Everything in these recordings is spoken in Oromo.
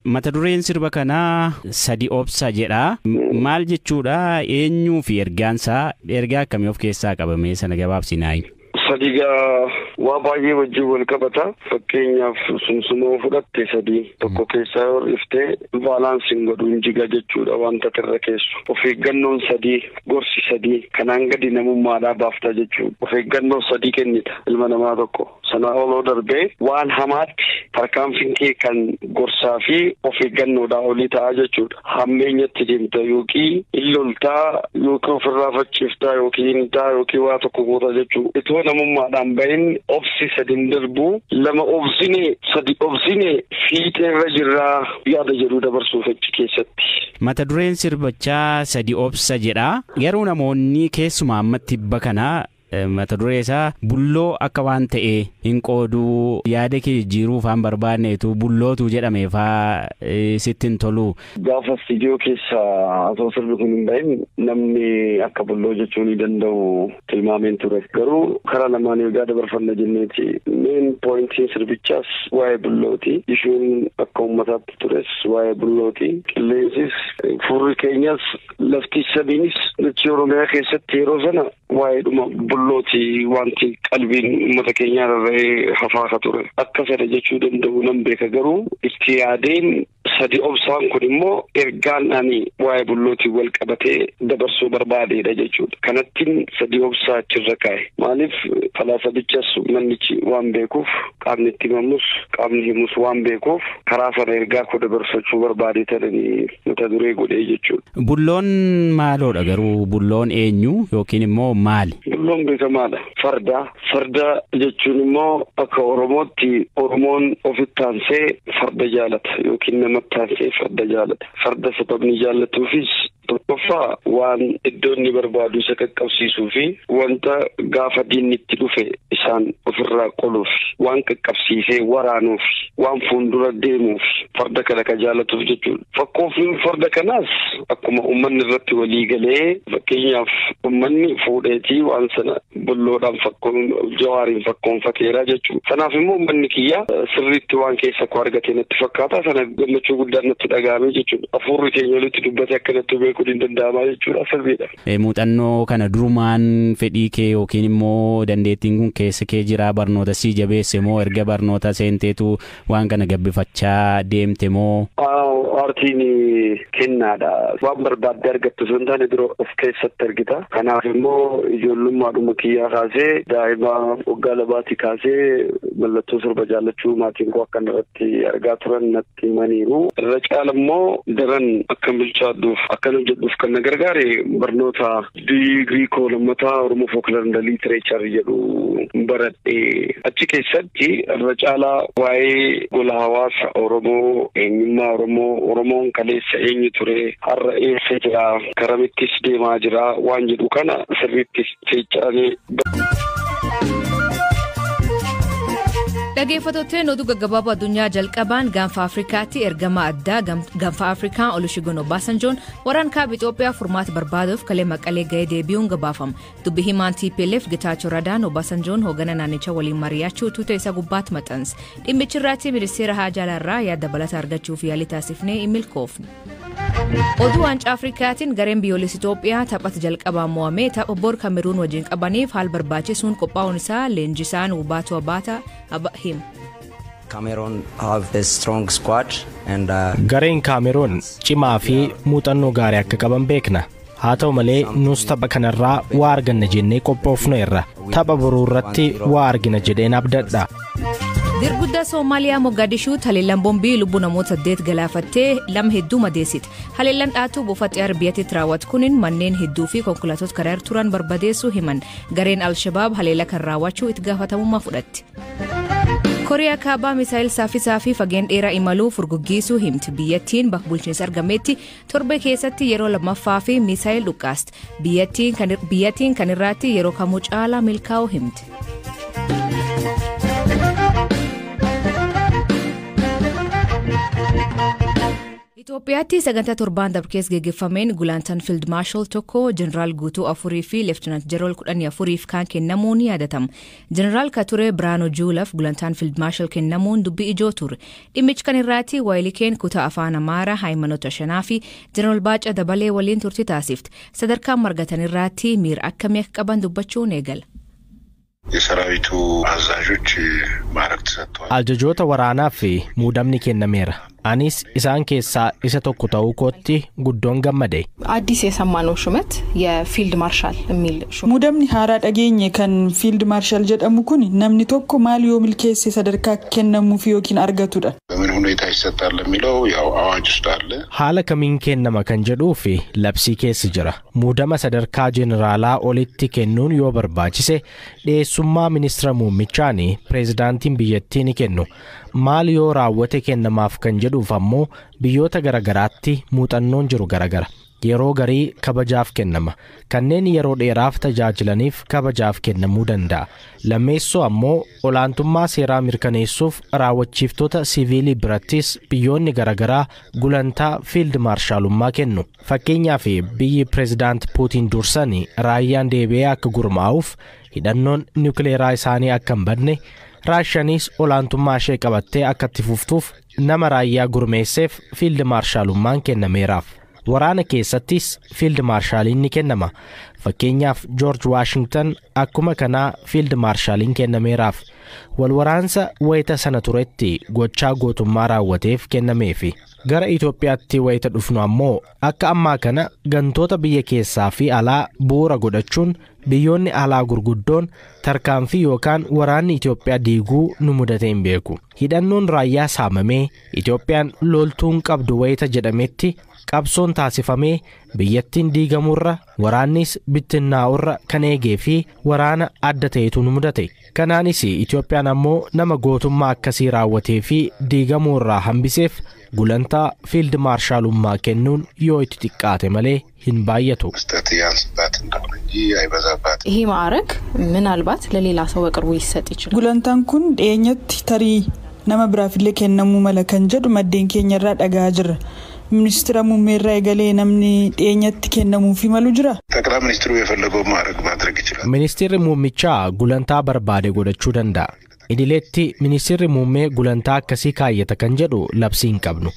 Mata dureen sirba kanaa "Sadi Obsa" jedha. Maal jechuudha? Eenyuu fi ergaansaa ergaa akkamii of keessaa qabame sana gabaabsinaa? Sadigaa waa baay'ee wajjin wal qabata. Fakkeenyaaf, sumsumoo fudhatte, sadii tokko keessaa yoo dhiftee balance iin godhuun jiga jechuudha wanta irra keessu. Of eeggannoon sadii, gorsi sadii kanaan gadi namummaadhaa baafta jechuudha. Of eeggannoo sadii kennita ilma namaa tokko. Sanaa oloo darbee waan hamaatti tarkaanfiin kee kan gorsaa fi of eeggannoodhaa olii ta'a jechuudha. Hammeenyatti deemta yookiin illoltaa yookiin ofirraa facciiftaa yookiin hintaa yookiin waa tokko goota jechuudha. Itoo namummaadhaan bahin obsi sadin darbuu, lama obsine, sadi obsine, fiixeerra jirraa yaada jedhu dabarsuuf achi keessatti. Mata dureen sirbichaa "Sadi Obsa" jedha. Garuu namoonni keessumaa ammatti tibba kana mata duree isaa bulloo akka waan ta'e hin qooduu, yaada kee jijjiiruu faan barbaanneetu bullootu jedhame faa sitti hin tolu. Gaafa istiidiyoo keessa osoo sirbi kun hin bahin namni akka bulloo jechuu ni danda'u tilmaameen ture. Garuu karaa lamaan ergaa dabarfanna jenneeti. Main point iin sirbichaas waa'ee bullooti. Ishuun akka uummataatti tures waa'ee bullooti. Qilleensis, furri keenyas, lafti sadiinis dachee Oromiyaa keessatti yeroo sana waa'eedhuma bullooti wanti qalbiin uummata keenyaa rarra'ee hafaa ka ture. Akka sana jechuu danda'u nan beeka, garuu itti yaadeen sadi obsaan kun immoo ergaan ani waa'ee bullootiin wal qabatee dabarsuu barbaadeedha jechuudha. Kanattiin sadi obsaa achirra kaa'e. Maaliif, falaasabichas uummannichi waan beekuuf, qaamni itti himamus qaamni himus waan beekuuf, karaa sana ergaa koo dabarsachuu barbaade tananii mata duree godhee jechuudha. Bulloon maaloodha garuu? Bulloon eenyu yookiin immoo maali? Bulloon beekamaadha. Farda. Farda jechuun immoo akka Oromootti Oromoon ofitti aansee farda jaalata yookiin namatti aansee farda jaalata. Farda sababni jaallatuufis tokkoffaa waan iddoo inni barbaadu isa qaqqabsiisuu fi wanta gaafa diinni itti dhufe isaan ofirraa qoluuf, waan qaqqabsiisee waraanuuf, waan fuuldura deemuuf farda kana ka jaalatuuf jechuudha. Fakkoofiin farda kanaas akkuma uummanni irratti walii galee, fakkeenyaaf uummanni fuudheetii waan sana bulloodhaan fakkoon jawaariin fakkoonfateera jechuudha. Kanaaf immoo uummanni kiyya sirriitti waan keessa koo argate natti fakkaata, sana gammachuu guddaan natti dhaga'ame jechuudha. Hafuurri keenya walitti dubbate akkanatti beekuun hin danda'amaa jechuudha, sirriidha. Muuxannoo kana durumaan fedhii kee yookiin immoo dandeettiin kun keessa kee jira, barnoota sii jabeesse moo erga barnoota seenteetu waan kana gabbifachaa deemte moo? Aartiin kennaadha. Waan barbaadde argattu osoo hin taane dura of keessatti argita. Kanaaf immoo ijoollummaadhuma kiyyaa kaasee, daa'ima waggaa 2tii kaasee, mallattoo sirba jaallachuu maatiin koo akkan irratti argaa turan natti himaniiru. Irra caala immoo daran akkan bilchaadhuuf, akkan hojjedhuuf kan na gargaare barnoota digirii koo lammataa Oromoo Folklore and Literature jedhu baradhe. Achi keessatti irra caalaa waa'ee gola hawaasa Oromoo, eenyummaa Oromoo, Oromoon kaleessa eenyu ture, har'a eessa jira, karamittis deemaa jira waan jedhu kana sirriitti feecaanee. Dhaggeeffattootni, oduu gaggabaaboo addunyaa jalqabaan Gaanfa Afrikaatti ergama addaa Gaanfa Afrikaa Olusegun Obasanjoon waraan kaaba Itoophiyaa furmaata barbaaduuf kalee Maqalee ga'ee deebi'uun gabaafama. Dubbi himaan TPLF Getaachoo Radaan Obasanjoon hoogganaa naannichaa waliin mari'achuu tuuta isa gubbaatti maxxanse. Dhimmichi irratti ministeera haajaa alaarraa yaada dabalataa argachuuf yaalii taasifnee hin milkoofne. Oduu waancaa Afrikaatiin gareen biyyoolessa Itoophiyaa taphata jalqabaa mo'amee tapha bor Kameruun wajjin qabaniif haal barbaachisuun qophaa'uun isaa leenjisaan Wubaatu Abaata hima. Cameroon have a strong squad and Gareen Kaameroon cimaa fi muuxannoo gaarii akka qaban beekna. Haa ta'u malee nus tapha kanarraa waa arganna jennee qophoofneerra. Tapha boruu irratti waa argina jedheen abdadha. Dirguddaa Soomaaliyaa Mogadishuutti haleellaan boombii lubbuu namoota saddeet galaafattee lama hedduu madeessite. Haleellaan dhaatuu buufata xiyyaara biyyattiitti raawwatu kunin manneen hedduu fi konkolaattota karaa irra turan barbadeessuu himan. Gareen Alshabaab haleellaa kan raawwachuu itti gaafatamummaa fudhatti. Kooriyaa Kaabaa misaayil saffisaa fi fageen dheeraa imaluu furguggiisuu himti. Biyyattiin bakka bulchiinsa argametti torba keessatti yeroo lammaffaa fi misaayil dhukaasti. Biyyattiin kan irraatti yeroo kamuu caalaa milkaa'uu himti. Itoophiyaatti sagantaa torbaan darbe keessa geggeeffameen gulantaan Field Marshal 1, Jeneraal Guutuu 4 fi Leeftinant Jeneraal 14 kan kennamuun ni yaadatama. Jeneraal Katuree Biraanuu Juulaaf gulantaan Field Marshal kennamuun dubbii ijoo ture. Dhimmichi kan irraatti Waayilikeen kutaa afaan Amaaraa Haayimanoota Shanaa fi Jeneraal Baacaa Dabalee waliin turtii taasifte. Sadarkaan margatan irraatti miira akkamii akka qaban dubbachuun eegala. የሰራዊቱ አዛዦች ማዕረግ ተሰጥተዋል። Ajajoota waraanaaf muudamni kennameera. Anis isaan keessaa isa tokko ta'uu kootti guddoon gammade. አዲስ የሰማነው ሹመት የፊልድ ማርሻል የሚል ሹመት Muudamni haaraa dhageenye kan Field Marshal jedhamu kun namni tokko maal yoo milkeesse sadarkaa kennamuuf yookiin argatudha? በምን ሁኔታ ይሰጣል የሚለው ያው አዋጅ ውስጥ አለ። Haala kamiin kennama kan jedhuu fi labsii keessa jira. Muudama sadarkaa jeneraalaa olitti kennuun yoo barbaachise dhiyeessummaa ministeera muummichaan pireezidaantiin biyyattii ni kennu. Maal yoo raawwate kennamaaf kan jedhuuf ammoo biyyoota garagaraatti muuxannoon jiru garagara. Yeroo garii kabajaaf kennama. Kanneen yeroo dheeraaf tajaajilaniif kabajaaf kennamuu danda'a. Lammeessoo ammoo olaantummaa seeraa mirkaneessuuf raawwachiiftota siviilii birattis biyyoonni garagaraa gulantaa fiild maarshaalummaa kennu. Fakkeenyaaf biyyi pireezidaant Puutiin dursan raayyaan deebi'ee akka gurmaa'uuf hidhannoon niwukileeraa isaanii akka hin badne, Raashiyaanis olaantummaa ishee qabattee akka itti fuftuuf nama raayyaa gurmeesseef fiild maarshaalummaan kennameeraaf. Waraana keessattis fiild maarshaaliin ni kennama. Fakkeenyaaf Joorj Waashington akkuma kanaa fiild maarshaaliin kennameeraaf. Walwaraansa wayita sana turetti gochaa gootummaa raawwateef kennameefi. Gara Itoophiyaatti wayita dhufnu ammoo akka ammaa kana gantoota biyya keessaa fi alaa bu'uura godhachuun biyyoonni alaa gurguddoon tarkaanfii yookaan waraanni Itoophiyaa diiguu nu mudate hin beeku. Hidhannoon raayyaa saamamee Itoophiyaan loltuun qabdu wayita jedhametti qabsoon taasifamee biyyattiin diigamurra waraannis bittinnaa'urra kan eegee fi waraana adda ta'etu nu mudate. Kanaanis Itoophiyaan ammoo nama gootummaa akkasii raawwatee fi diigamuu irraa hambiseef gulantaa fiild maarshaalummaa kennuun yoo itti xiqqaate malee hin baay'atu. መስጠት ያንስባት እንደሆነ እንጂ አይበዛባት። ይሄ ማዕረግ ምናልባት ለሌላ ሰው በቅርቡ ሊሰጥ ይችላል። Gulantaan kun dhiyeenyatti tarii nama biraafillee kennamuu mala kan jedhu maddeen keenya irraa dhagahaa jirra. Ministeera muummee irraa eegalee namni dhiyeenyatti kennamuufi malu jira? ጠቅላይ ሚኒስትሩ የፈለገው ማዕረግ ማድረግ ይችላል። Ministeerri muummichaa gulantaa barbaade godhachuu danda'a. Idileetti ministeerri muummee gulantaa akkasii kaayyata kan jedhu labsii hin qabnu.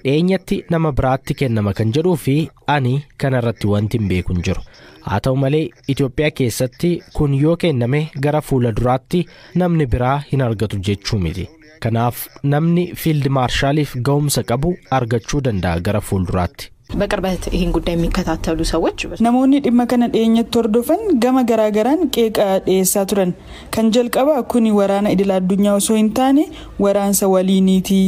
Dhiyeenyatti nama biraatti kennama kan jedhuu fi ani kanarratti wanti hin beeku hin jiru. Haa ta'u malee Itoophiyaa keessatti kun yoo kenname gara fuula duraatti namni biraa hin argatu jechuu miti. Kanaaf namni fiild maarshaaliif ga'umsa qabu argachuu danda'a gara fuulduraatti. በቅርበት ይህን ጉዳይ የሚከታተሉ ሰዎች Namoonni dhimma kana dhiyeenyatti hordofan gama garaagaraan qeeqa dhiyeessaa turan. Kan jalqabaa kuni waraana idil addunyaa osoo hin taane waraansa waliiniiti.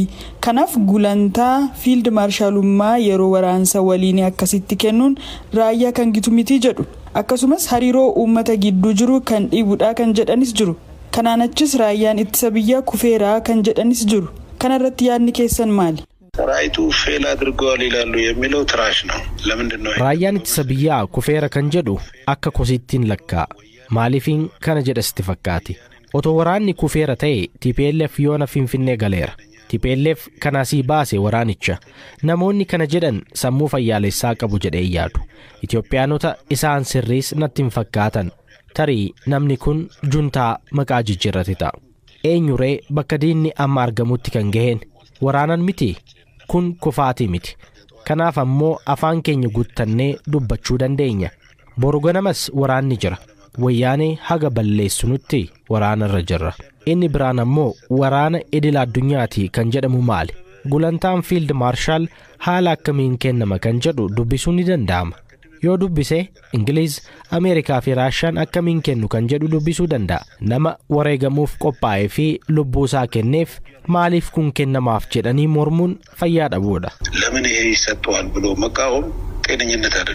Kanaaf gulantaa fiild maarshaalummaa yeroo waraansa waliinii akkasitti kennuun raayyaa kan gitu miti jedhu. Akkasumas hariiroo uummata gidduu jiru kan dhiibudha kan jedhanis jiru. Kanaan achis raayyaan ittisa biyyaa kufeeraa kan jedhanis jiru. Kanarratti yaadni keessan maali? ሰራዊቱ ፌል አድርገዋል ይላሉ የሚለው ትራሽ ነው። ለምንድን ነው Raayyaan ittisa biyyaa kufeera kan jedhu akka kosiittiin lakkaa'a. Maaliifiin kana jedha sitti fakkaate? Otoo waraanni kufeera ta'e TPLF yoona Finfinnee galeera. TPLF kan asii baase waraanicha. Namoonni kana jedhan sammuu fayyaalessaa qabu jedhee yaadu. Itoophiyaanota isaan sirriis natti hin fakkaatan. Tarii namni kun juntaa maqaa jijjiirrate ta'a. Eenyuree bakka diinni amma argamutti kan gaheen? Waraanan miti? Kun kufaatii miti. Kanaaf ammoo afaan keenya guuttannee dubbachuu dandeenya. Boru ganamas waraanni jira. Wayyaanee haga balleessinutti waraanarra jirra. Inni biraan ammoo waraana idil addunyaati kan jedhamu maali? Gulantaan fiild maarshaal haala akkamiin kennama kan jedhu dubbisuun ni danda'ama. Yoo dubbise Ingiliiz, Ameerikaa fi Raashiyaan akkamiin kennu kan jedhu dubbisuu danda'a. Nama wareegamuuf qophaa'ee fi lubbuu isaa kenneef maaliif kun kennamaaf jedhanii mormuun fayyaa dhabuudha. ለምን ይሄ ይሰጠዋል ብሎ መቃወም ጤነኝነት አይደለም።